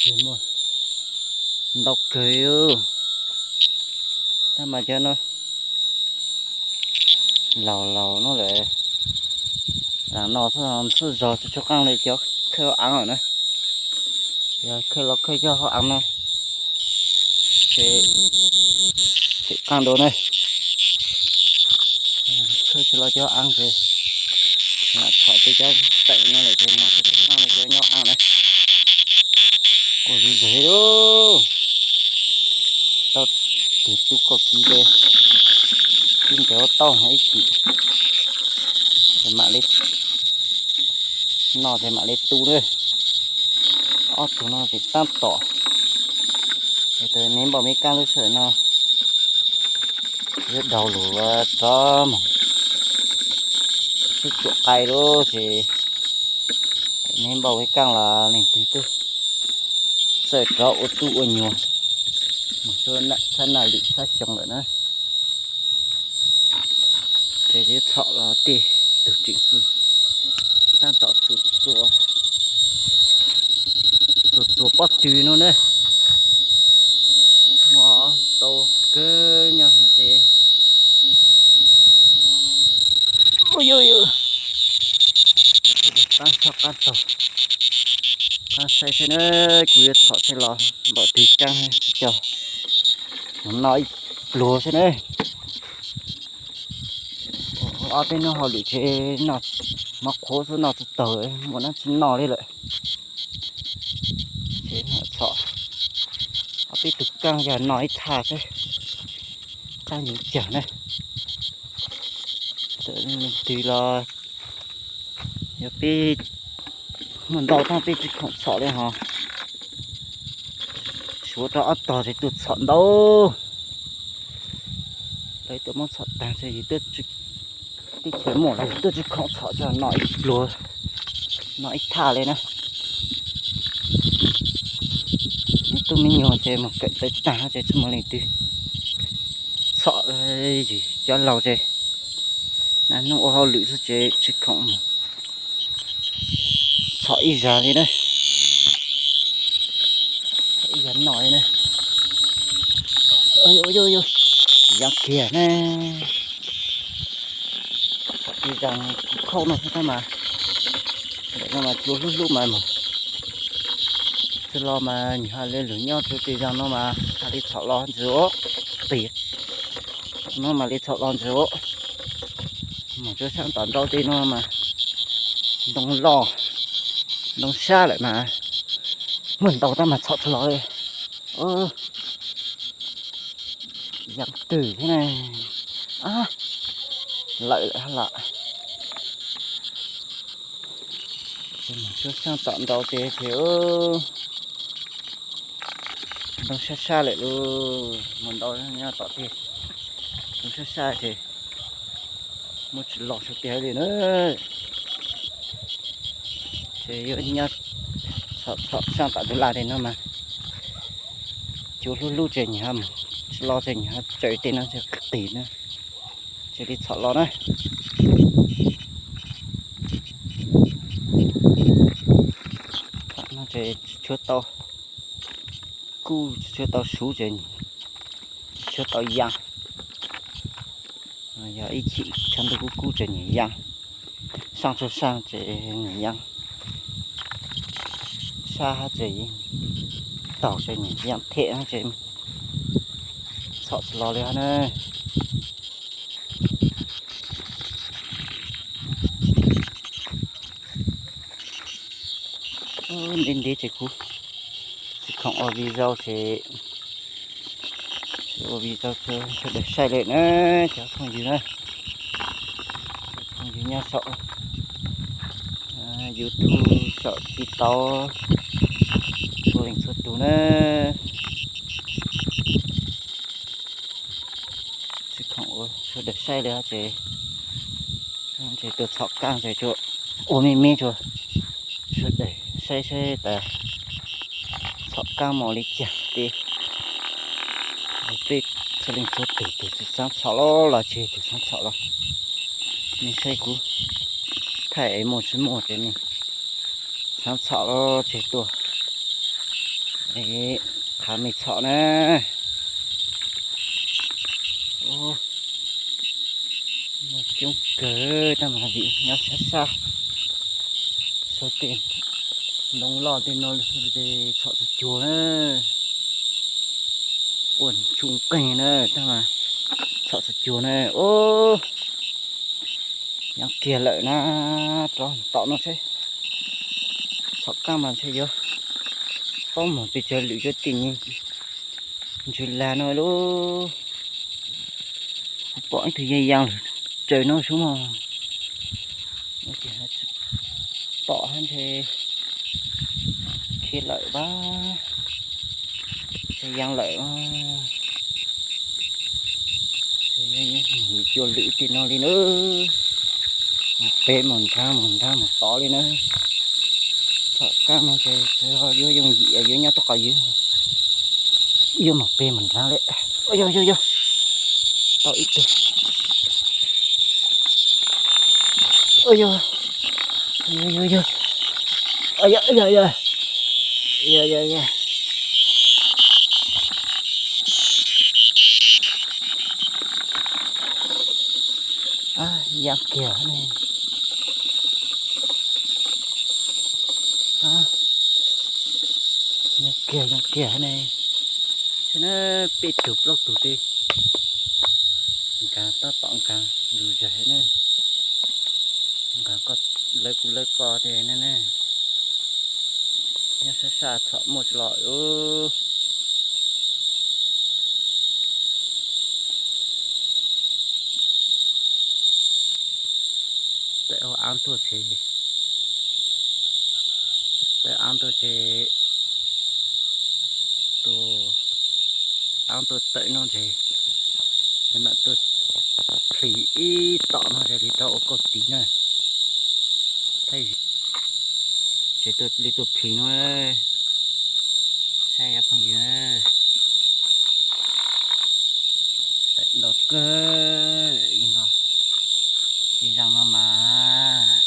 Ces muaj ntau kawg. Tab mas cov no laus laus no lawm, lam no xwb, xwb zog tsis tshua qeej li cov khawb hauv av lawm na. Yog khawb los khawb cov hauv av no ces tsis qeej dua na. Khawb tsis los cov hauv av ces lam txhom tej cov teem no lawm ces no tsis qeej li cov nyob hauv av na. Quaj zuj zus li. Tau tus tub kaum kiv ces tib ntev ua tau ib chim, mam li noj ces mam li tu na. Ob tug no ces tab tom, me npaum me kaaj lub sij hawm no yuav daug lug rov mus sib tsuam qai lawm ces me npaum me kaaj los leej twg twb txawj rov ua tub ua nyuam mus sab naj lwm sab xyoo lawm na. Ces yuav txhom los tej tug tseem xwb, tab tom txuas txuas pob tw no na. Hmo tau kawg nyob ces, qab tog qab tog, qab saib xwb na. Kuv yuav txhom tej los npaum twg kaab tsis cog, mus noj ib pluag xwb na. Ob peb hnub hauj lwm ces noj mov qhuav xwb, noj tsis taug, muaj dab tsi noj li lawm. Ces txhom ob peb tug kaab yog noj ib thaj xwb, qab ntseeg cag na. Txawm leej twg los yog peb muaj ntau tab peb tsis khoom txhom li hos. Suav rau ob tog ces tuaj txhom ntau, lawv tuaj muab txhom tag ces yus teb chaws muaj los yus tuaj tsis khoom txhom, tsuas noj ib pluag, noj ib thaj li na. Me tub me nyuam ces mus kawm tawv tag ces tsis muaj leej twg txhom. Cov laus ces naj hnub ua hauj lwm xwb ces tsis khoom mus txhom ib zag li na, txhom ib zag noj li na. Ua yog kiag na, txhom ib zag kuv khauj no xwb tab mas, ntawm no mas cua hlub hlub mas mus. Tsis los mas nyiam hais li lwm nyob tsuas ib zag no mas hais li txhom los ntxiv, pim no mas li txhom los ntxiv. Mas tsuas saab tom nraud tej no mas ntoo loj, ntoo sab lawm mas muaj ntau tab mas txhom tsis los li. Yaav twg thiab ne, lawm lawm hab lam. Tsuas saab tom nraud tej ces ntoo sab sab lawm lauj, mus ntau nyob tom tej ntoo sab sab ces muab tsis los saum tej li na. Ces yuav nyob txhom saab tom ntug laj tej no mas cua hlub hlub ces nyiam ho mus, tsis los ces nyiam ho tsaws tej no ces qis na, cia li txhom los na. Thaum no ces tsis tshua tau kub, tsis tshua tau suv ces tsis tshua tau yaa. Yog ib chim tshav ntuj kub kub ces nyiam yaa, saab tsuag saab ces nyiam yaa, sab hab ces taug ces nyiam yaa them hab ces txhom tsis los li hab na. Ntev ntev ces kuv tsis khoom ua video ces ua video tso sawv daws saib li na, cov phooj ywg na, phooj ywg nyob saum YouTube Tsom tiv tauv txhua leej txhua tus na. Tsis khoom ua sawv daws saib li ces, ces tus txhom kab ces tsuas ua me me tsuas sawv daws saib saib tas txhom kab mus li cas ces peb txhua leej txhua tus, tus tsis xav txhom los los tseg, tus xav txhom los nej saib kuv thaij es muaj tsis muaj ces nej xav txhom los tseg tuaj, qhav me txhom na. Muaj coob kawg tab mas vim nyob sab sab, sau tej ntoo loj tej no txhom txhua cuag na. Ua ntsuj qeeg na tab mas txhom txhua cuag na. Ub, yeej kiag lawm na, rov tom no seb. Txhom kab mas ntshe yuav paub mus pes tsawg lwm cuaj tim ntsws lag no lub. Kuv pom ib tug yeej yaa lawm, tsaws no sub mog. Pom hab ntshe khiav lawm pab, yeej yaa lawm. Cua lwm tim no li na, mus pem mus nrag mus nrag mus tod li na. Txhom kab no ces yuav yooj yim yuav nyob tau qhov ywg, yuav mus pem mus nrag li. Yog yog yog, tau ib tug. Yog yog yog, yog yog yog. Yeej kiag ne, yeej kiag yeej kiag ne. Saib na, peb tug plaub tug tej, nkag tab tom nkag zuj zus ne. Nkag koj lawv kuv lawv koj tej ne ne. Nyob sab sab txhom muaj tsis los. Tawm hauv av tuaj ces, tawm av tuaj ces, tus av tuaj tawm no ces, mam tuaj plhis ib tom no ces li rau ua kauj tiv na. Thaij, ces tuaj li tuaj plhis no, saib phooj ywg, tawm ntau kawg li no. Tej zaaj no mas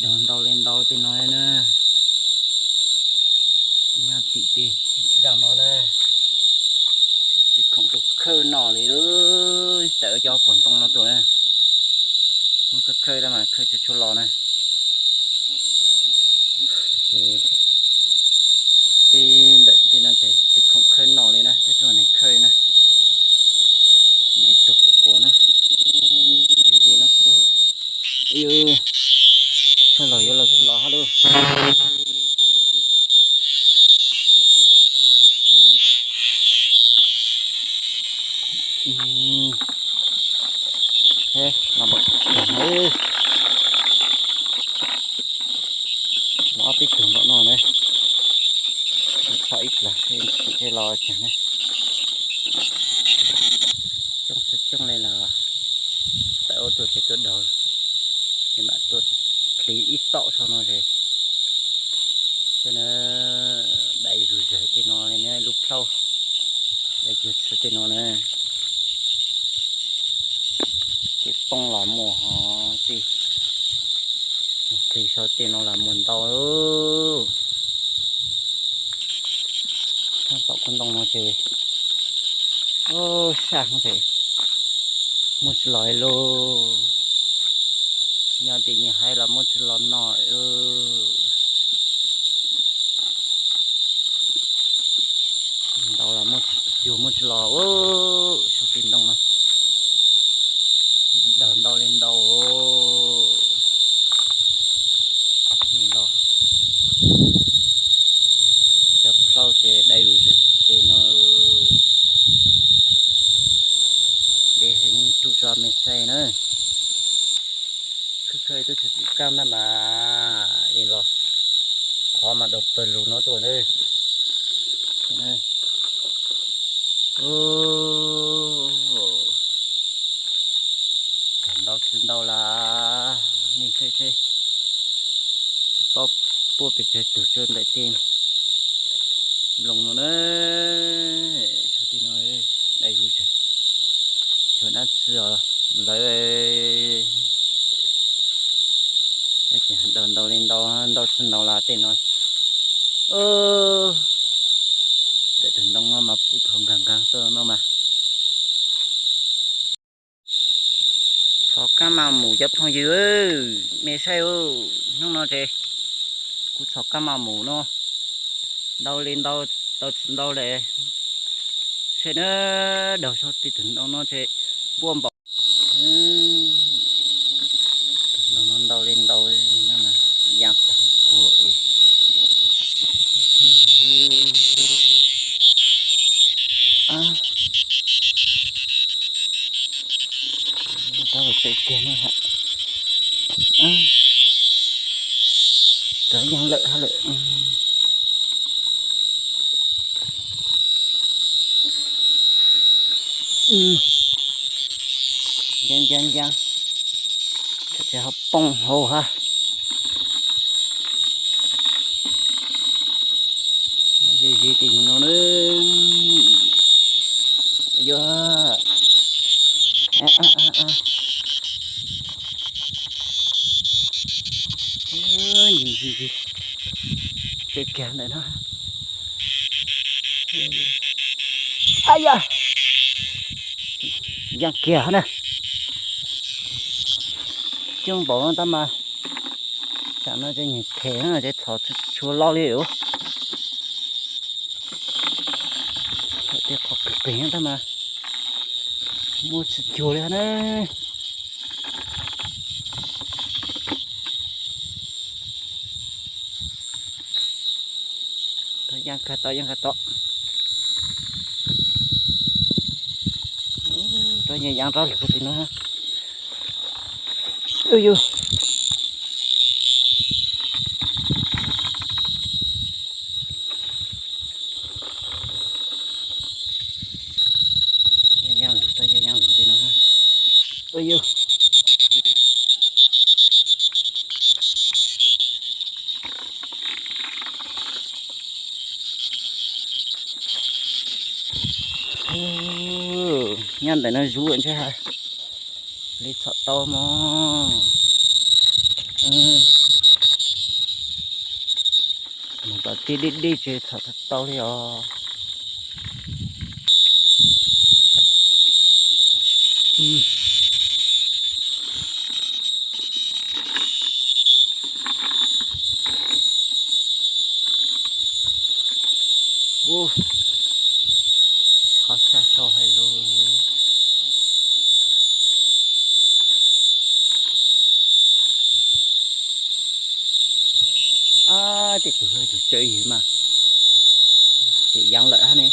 dug ntau li ntau tej no na. Nyob tim tej zaaj no na, tsis khoom tus khawb noj li, tawm cov pom ntoo no tuaj na. Muab khawb khawb tab mas khawb tsis tshua los na. Ces peb ntawm tej no ces tsis khoom khawb noj li na, tab sis mas neeg khawb li na. Mas ib tug quas quas na, ze ze no. Tshaj los yuav los tsis los hab lauj. Los ob peb tug npaum no na, txhom ib plag thiaj los tsev na. Coob xwb coob li los tawm ua tuaj ces tuaj daug, ces mam tuaj plhis ib tom sau no ces, saib na, dai zuj zus tej no li na, lub plhaub dai cuag txwv tej no na. Tej poob los muaj hov, tej plhis sau tej no los muaj ntau. Thab tom kub ntoo no ces, saj hov ces muaj tsis los li lauj. Nyob tim nyias haiv los muaj tsis los noj. Ntau los muaj, yus muaj tsis los. Sau tej ntoo no daug ntau li ntau. Los cov plhaub ces dai zuj zus tej no. Deb heev, tsuj tso me saib na. Khawb khawb tuaj tsis txim kab ntab mas Los qhov mas dau pawg lug no tuaj na. Ntau tsis ntau las, nej saib seb, tsis paub puab pes tsawg tug tsawg ntawm tej nplooj no na. Saib tej no, dai zuj zus, xyuas dab tsi os lawv. Ntau li ntau, ntau tsis ntau las tej no. Ntawm tus ntoo no mas puv thaum nkaag nkaag tuaj no mas. Txhos kab maj mus cov phooj ywg, mej saib, hnub no ces kuv txhos kab maj mus no, ntau li ntau, tau tsis ntau li. Saib na, daug saum tej tus ntoo no ces puab npaum. Tus ntoo no ntau li ntau, yaa taag kuv. Rov tseem kiag no, rov yaaj lawm hab lawm. Nca nca nca, tseem ho poob hauv hab. Ze ze tes no na. Yuav, tseem kiag ntawm no. Ab yam, yaaj kiag na. Coob npaum no tab mas, tsam no ces nyuag them ces txhom tsis tshua loj li os. Tej qhov qis qis tab mas muab tsis cuag li na. Yaaj kag tau, yaaj kag tau. Rov yaaj rov lug tim no. Yus, yaaj lug, rov yaaj lug tim no. Yus, nyob ntawm no zuv ntshe ha, li txhom tau mog. Mus tom tej deb deb tsis txhom tau li os. Txhob sab tau hais lus. Tej tug, tug tsawb ywg mas tseem yaav lawm hab ne.